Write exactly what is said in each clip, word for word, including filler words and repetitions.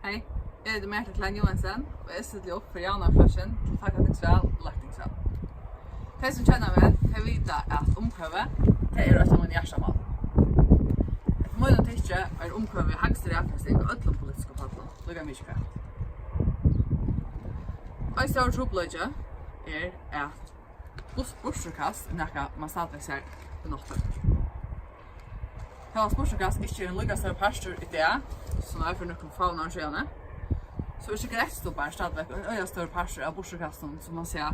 Hey, eg eiti Marta Klein Johansen, og eg stilli upp fyri Javnaðarflokkin til Fólkatingsval og Løgtingsval. Tey, sum kenna meg, tey vita, at umhvørvi, tað er eitt av mínum hjartamálum. Eftir mínum tykki er umhvørvi hægsta raðfesting av øllum politiskum pallum, líka mikið hvat. Ein stórur trupulleiki er, at bus-, burturkast er nakað, man stadigvæk sær í náttúruni. Hóast burturkast ikki er ein líka stórur partur í dag, sum var fyri nøkrum fáum árum síðani, so eru sigarettstubbar stadigvæk ein øgiliga stórur partur av burturkastunum, sum man sær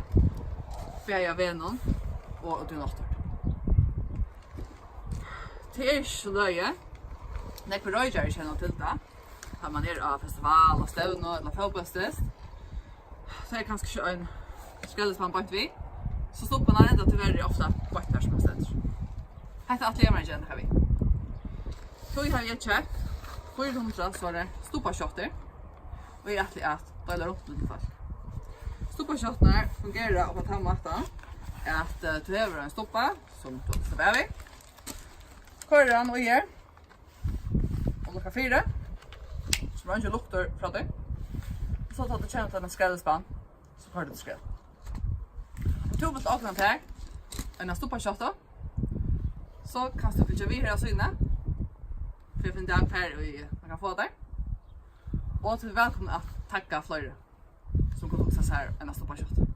bæði á vegnum og úti í náttúruni. Tað er ikki so løgið. Nógvir roykjarar kenna til tað. Tá man er á festival, á stevnu ella fótbóltsdyst, so er kanska ikki ein skrellispann beint við, so stubbarnar enda tíverri ofta beint har, sum man stendur. Hetta ætli eg mær at gera nakað við. Tí havi eg keypt fýra hundrað sovorðnar stubbaskjáttur, og eg ætli at deila runt millum fólk. Stubbaskjátturnar fungera upp á tann mátan, at, eh, tú hevur ein stubba, sum tú sleppur av við, koyrir hann í her, og lukkar fyri, so eingin luktar frá tí. So tá tú kemur til ein skrellispann, so koyrir tú skrell. Um tú vilt ogna tær eina stubbaskjáttu, so kanst tú fylgja við her á síðuni, fyri at finna út av, hvar ið man kann fáa tær. Og tú ert vælkomin at tagga fleiri, sum kunnu hugsa sær eina stubbaskjáttu.